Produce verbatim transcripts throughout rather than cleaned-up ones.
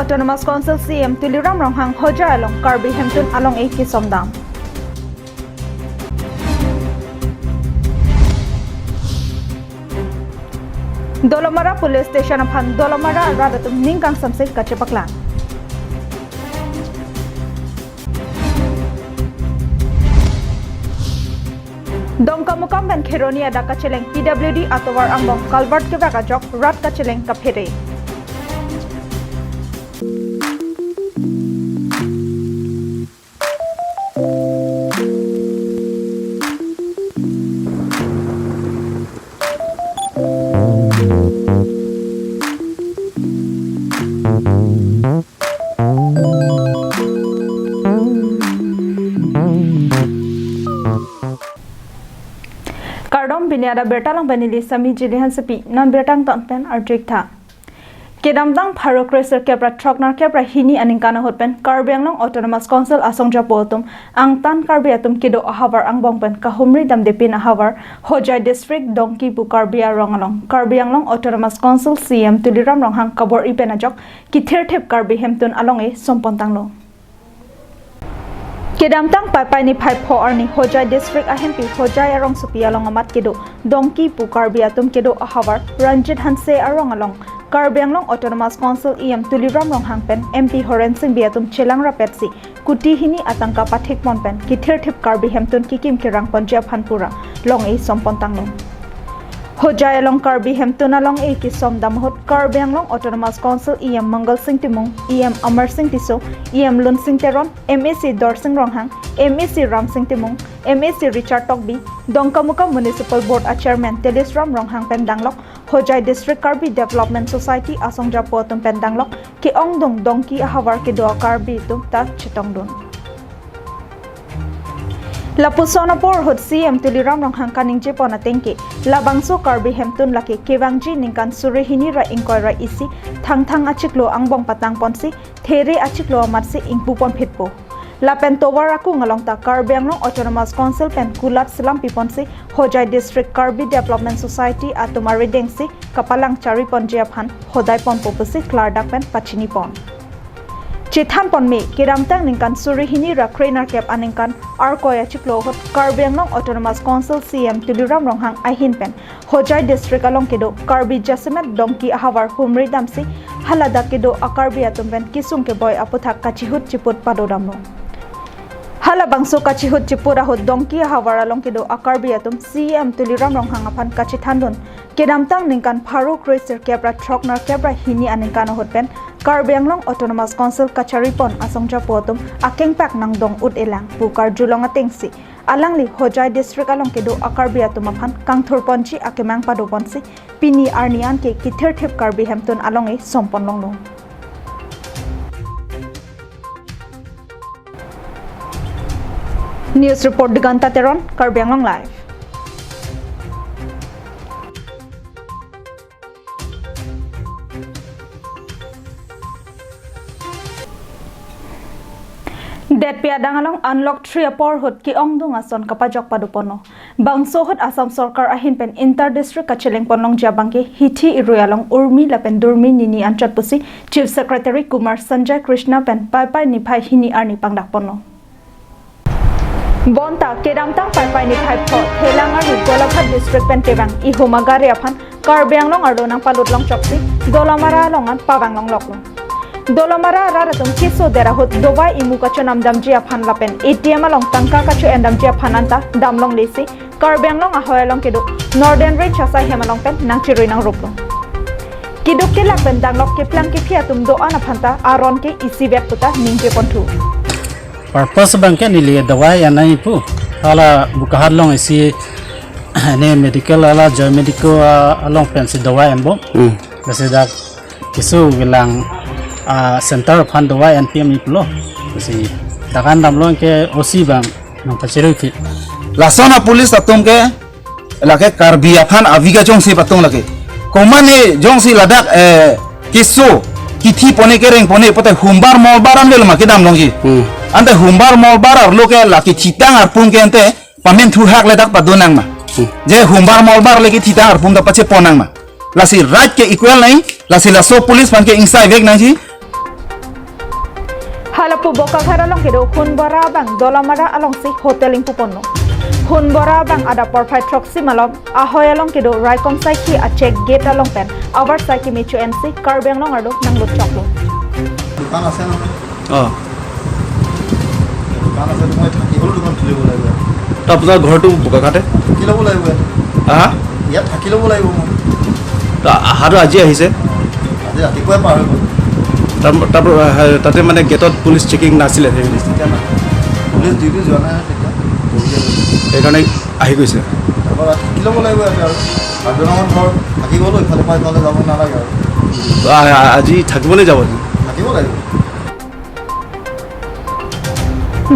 Autonomous Council C E M Tuliram Ronghang Hojai along Karbi Hemtun along-e kesomdam. Dolamara Police Station aphan Dolamara arat atum ning kangsamse kachepaklang. Dongkamukam pen Kheroni adak kacheleng P W D atovar angbong culvert kevak ajok rat kacheleng kaphere. Kardom, pini adap abirta along pen neli Sami Jili Hansepi, non birta angton pen arju-ik tha. Kedamtang pharo kre sirkep ra throk nerkep ra hini aningkan ahut pen Karbi Anglong Autonomous Council asong japo atum angtan Karbi atum kedo ahavar angbong pen kahumri damdepin ahavar Hojai District Dongki pu Karbi arong along Karbi Anglong Autonomous Council C E M Tuliram Ronghang kabor-i pen ajok kithirthip Karbi Hemtun along-e sompon tanglo. Kedamtang Paipai niphai pho arni Hojai District ahempi Hojai arongsopi along amat kedo Dongki pu Karbi atum kedo ahavar Ranjit Hanse arong along Karbi Anglong Autonomous Council E M Tuliram Ronghang pen M P Horen Sing Bey atum chelang rapetsi kuti hini atangka pathikpon pen kithirthip Karbi Hemtun kikim kerang ponji aphan pura long-e sompon tanglo. Hojai along Karbi Hemtun along-e kesomdam ahut Karbi Anglong Autonomous Council E M Mangal Sing Timung, E M Amar Sing Tisso, E M Lunsing Teron, M A C Dorsing Ronghang, M A C Ramsing Timung, M A C Richard Tokbi, Dongkamukam Municipal Board a Chairman Telisram Ronghang pen danglok Hojai District Karbi Development Society asong japo atum pen danglok ke-ongdung Dongki ahavar kedo a Karbi atum ta chetongdun. Lapuson apor ahut C E M Tuliram Ronghang kaningjepon ateng ke labangso Karbi Hemtun lake kevangji ningkan suri hini ra ingkoi ra isi Thangthang achiklo angbong patangponsi There achiklo amatsi ingpupon phitpo. Lapen tovar akung along ta Karbi Anglong Autonomous Council pen kulat selam piponsi Hojai District Karbi Development Society atum aridengsi kapalang chariponji aphan hodaiponpo pusi klardak pen pachinipon. Chethanpon me, kedamtang ningkan suri hini ra kre nerkep aningkan Arkoi achiklo ahut Karbi Anglong Autonomous Council C E M Tuliram Ronghang ahin pen Hojai District along kedo Karbi jasemet Dongki ahavar humri damsi haladak kedo a Karbi atum pen kesung keboi aputhak kachihut chiput padodamlo. Halabangso kachihut chiput ahut Dongki ahavar along kedo a Karbi atum C E M Tuliram Ronghang aphan kachethandun, kedamtang ningkan pharo kre sirkep ra throk nerkep ra hini aningkan ahut pen Karbi Anglong Autonomous Council kacharipon asong japo atum akengpak nangdong ut-elang pu karjulong atengsi alangli Hojai District along kedo a Karbi atum aphan kangthurponji akemang padoponsi pini arni an ke kithirthip Karbi Hemtun along-e sompon longlo. News report Diganta Teron, Karbi Anglong Live. Detpi adang along Unlock three apor ahut ke-ongdung ason kapajok padoponlo. Bangso ahut Assam Sorkar ahin pen inter district kachelengpon longji abangke Hithi Irui along Urmi lapen Durmi Nini anchot pusi Chief Secretary Kumar Sanjay Krishna pen Paipai niphai hini arni pangdakponlo. Bonta kedamtang Paipai niphai pho Thelang arni Golaghat district pen kevang ihum agari aphan Karbi Anglong arlo nangpalut longchoksi Dolamara along an pavang longloklo. Dolamara arat atum keso der ahut dovai imu kachonam damji aphan lapen A T M along tangka kacho-en damji aphan anta dam longlesi Karbi Anglong ahoi along kedo Northern Range asai hem along pen nangchirui nangruplo. Keduk kelak pen danglok keplang kephi atum do-an aphanta aron ke isivet puta ningjeponthu. Purpose abangke neli dawai anai pu. Hala Bokajan along isi ne medical hala Joy Medical, ah, along pensi dawai enbom. Hmm. Lasi dak keso kelang, ah, center aphan dawai enpi ami pulo. Lasi dak an damlo ke O C abang nangpachirui ke. Lason a police atum ke lake Karbi aphan avi kachongsi patung lake. Komane jongsi ladak, eh, keso kithi pone kereng pone pote humbar molbar an velma kedam longji. Hmm. Ante humbar molbar arlo ke lake thitang arpum ke ante pamen thuhak le dak padonang ma. Hmm. Je humbar molbar le kethitang arpum ta pacheponang ma. Lasi right ke equal nai, lasi laso police aphan ke ingsai vek nangji. Lapu Bokaghat along kedo Khunbora abang Dolamara alongsi hotel ingpuponlo. Khunbora abang adap porphai throksi malom ahoi along kedo Raikom Saikhi a check gate along pen avarsai kemecho ensi Karbi Anglong arlo nanglut choklo. দোকান আছে নহয়। অ দোকান আছে, মই থাকিবলৈ দোকান খুলিব লাগিব। তো আপোনাৰ ঘৰটো বোকাঘাটে? থাকি ল'ব লাগিব ইয়াত। হা? ইয়াত থাকি ল'ব লাগিব মই। তো অহাটো আজি আহিছে? আজি ৰাতিপুৱাই পাৰ হৈ গ'ল। তাৰ তাৰ পৰা, আহ, তাতে মানে গেটত পুলিচ চেকিং নাছিলে, সেই বুলি। তেতিয়া নাই। পুলিচ ডিউটি যোৱা নাই তেতিয়া। বহিয়ে গৈছে। সেইকাৰণে আহি গৈছে। তাৰপৰা থাকি ল'ব লাগিব ইয়াতে আৰু। কাৰ্বি আংলঙত ঘৰ থাকি গ'লো, ইফালে পৰা ইফালে যাব নালাগে আৰু। তো, আহ, আজি থাকিব নে যাব? থাকিব লাগিব।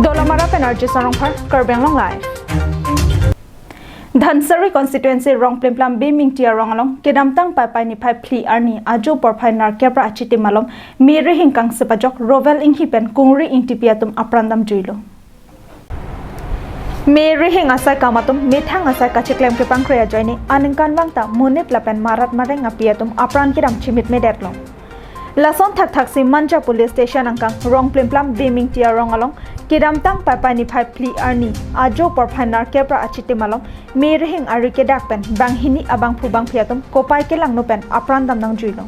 Dolamara pen R J Sarongphar, Karbi Anglong Live. Dhansiri constituency Rongplimplam Bimingti arong along kedamtang Paipai niphai phli arni ajo porphai nerkep ra achitim malom me rihing kangsip ajok Rovel Inghi pen Kungri Ingtipi atum apran damjuilo. Me rihing asai kam atum methang asai kachiklem kepangkre ajoine aningkanvang ta monit lapen marat mareng api atum apran kedam chimitmedetlo. Lason thakthaksi Manja Police Station angkang Rongplimplam Bimingti arong along kedamtang Paipai niphai phli arni ajo porphai nerkep ra achitim along me rihing ari kedak pen banghini abangphu bangphi atum kopai kelangno pen apran dam nangjuilo.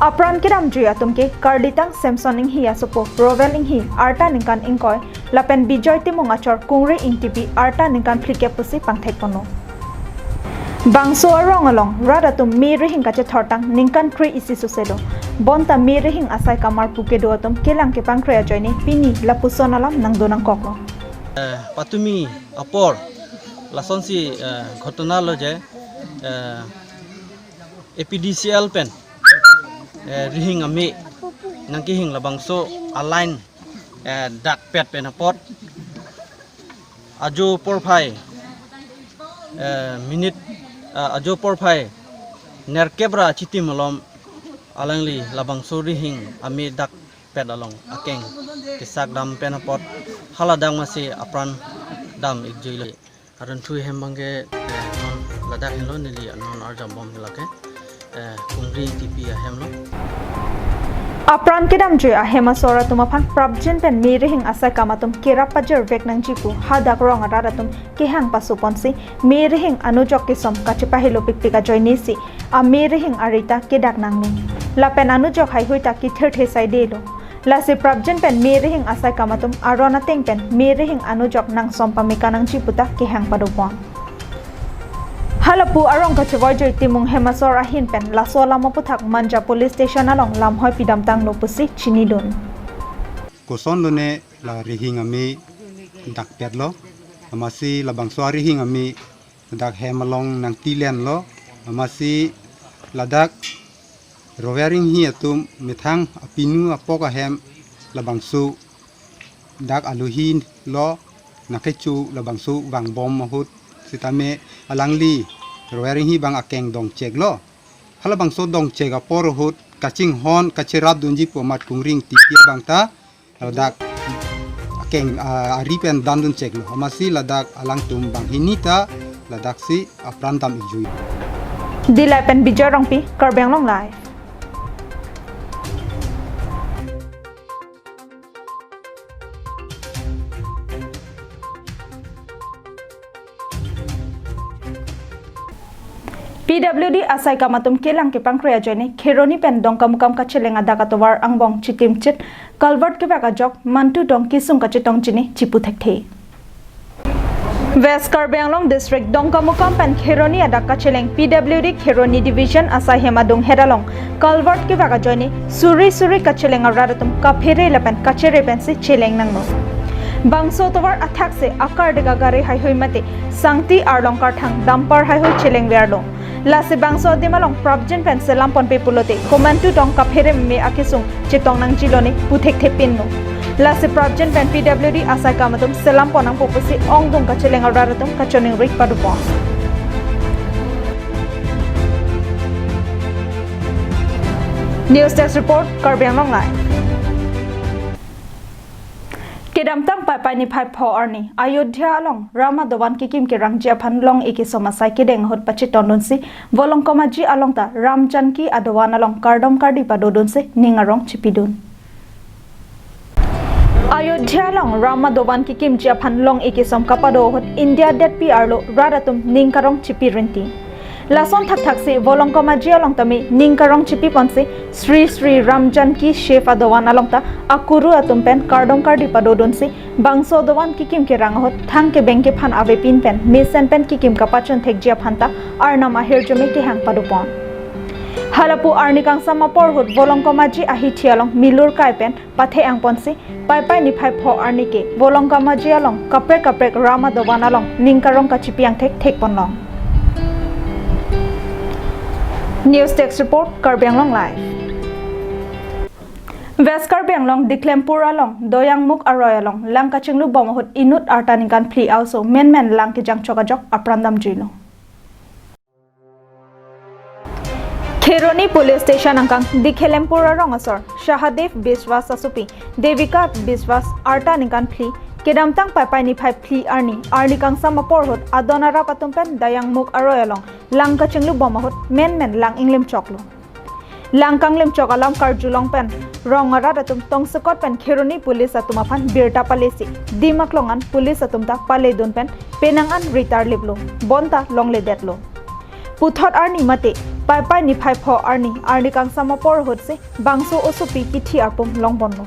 Apran kedamjui atum ke karlitang Samson Inghi asopo Rovel Inghi arta ningkan ingkoi lapen Bijoy Timung achor Kungri Ingtipi arta ningkan phlikep pusi pangthekponlo. Bangso arong along rat atum me rihing kachethortang ningkan kre isi soselo. Bonta me rihing asai kamar puke do atum kelang kepangkre ajoine pini lapuson alam nangdo nangkoklo. Eh, patumi apor lasonsi eh, ghotona lo je eh, A P D C L pen eh, rihing ame nangkehing labangso a line eh, dakpet pen apot ajo porphai eh, minute ah, ajo porphai nerkep ra achitim malom alangli labangso rihing ame dakpet along akeng kesak dam pen apot haladak masi apran dam ikjuilo. Arunthu hem bangke eh, non ladak henlo neli non arjambom lake eh, Kungri Ingtipi ahem lo. Apran kedamjui ahem asor atum aphan prapjin pen me rihing asai kam atum kerap pajirvek nangji pu hadak rong arat atum kehang pasoponsi me rihing anujok kesom kachepahelo pikpik ajoinesi a me rihing arita kedak nanglo. Lapen anujok haihui ta kithirthe saidelo. Lasi prapjin pen me rihing asai kam atum aron ateng pen me rihing anujok nangsom pameka nangji puta kehang padopon. Halapu arong kachevoijui Timung hem asor ahin pen laso alam aputhak Manja Police Station along lamhoi pidamtanglo pusi chinidun. Koson lone la rihing ame dakpetlo, amatsi labangso arihing ame ladak hem along nangtilenlo, amatsi ladak Rovel Inghi atum methang apinu apok ahem labangso dak aluhi lo nangkecho labangso vangbom ahut sitame alangli Rovel Inghi abang akeng dongcheklo. Halabangso dongchek apor ahut kachinghon kacherapdunji pu amat Kungri Ingtipi abang ta ladak akeng ah, ari pen danduncheklo. Amatsi ladak alangtum banghini ta ladaksi apran dam ikjui. Dillai pen Bijoy Rongpi, Karbi Anglong Live. P W D asai kam atum kelang kepangkre ajoine Kheroni pen Dongkamukam kacheleng adak atovar angbong chitimchit culvert kevak ajok mantu dong kisung kachetong chini chipu thekthe. West Karbi Anglong District Dongkamukam pen Kheroni adak kacheleng P W D Kheroni Division asai hem adunghet along culvert kevak ajoine suri suri kacheleng arat atum kaphere lapen kachere pensi cheleng nanglo. Bangso tovar athak se akar dega gari haihui mate sangti arlong karthang dumper haihui cheleng verlo. Lasi bangso adim along prapjin pen selam ponpe pulote komantu dong kaphere me akisung chetong nangjilone pu thekthepinlo. Lasi prapjin pen P W D asai kam atum selam pon nangpo pusi ongdung kacheleng arat atum kachiningri padopon. News Desk Report, Karbi Anglong Live. Kedamtang Paipai niphai pho arni Ayodhya along Ram adovan kekim kerangji aphan long-e kesom asai kedeng ahut pachetondunsi Volongkom Aji along ta Ram Janki adovan along kardom kardi padodunsi ning arong chipidun. Ayodhya along Ram adovan kekimji aphan long-ik kesom kapado ahut India detpi arlo rat atum ning karong chipi rinti. Lason thakthaksi Volongkom Aji along tame ning karong chipi ponsi Sri Sri Ram Janki Shiv adovan along ta akuru atum pen kardom kardi padodunsi bangso adovan kekim kerang ahut thang kebeng kephan avepin pen mesen pen kekim kapachun thekji aphan ta Arnam ahirjume kehang padopon. Halapu arni kangsam apor ahut Volongkom Aji ahithi along milur kai pen pathe-ang ponsi Paipai niphai pho arni ke Volongkom Aji along kaprek kaprek Ram adovan along ning karong kachipi angthek thek ponlong. News Desk Report, Karbi Anglong Live. West Karbi Anglong Dikhlempur along Doyangmukh aroi along lang kachinglu bom ahut inut arta ningkan phli a-oso menmen lang kejang chok ajok apran damjuilo. Kheroni Police Station angkang Dikhlempur arong asor Shahadev Biswas asopi Devika Biswas arta ningkan phli kedamtang Paipai niphai phli arni arni kangsam apor ahut adon arap atum pen Doyangmukh aroi along lang kachinglu bom ahut menmen lang inglim choklo. Lang kanglim chok alam karjulong pen rong arat atum tongsekot pen Kheroni Police atum aphan birta palesi Dimaklong an police atum ta paledun pen penang an ritar liplo, bonta longledetlo. Puthot arni mate Paipai niphai pho arni arni kangsam apor ahutsi bangso osopi kithi arpum longponlo.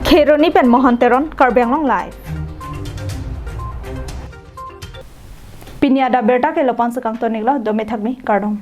Kheroni pen Mohan Teron, Karbi Anglong Live. Pini adap birta ke lapu-an si kangton-iklo, dome thakmi, kardom.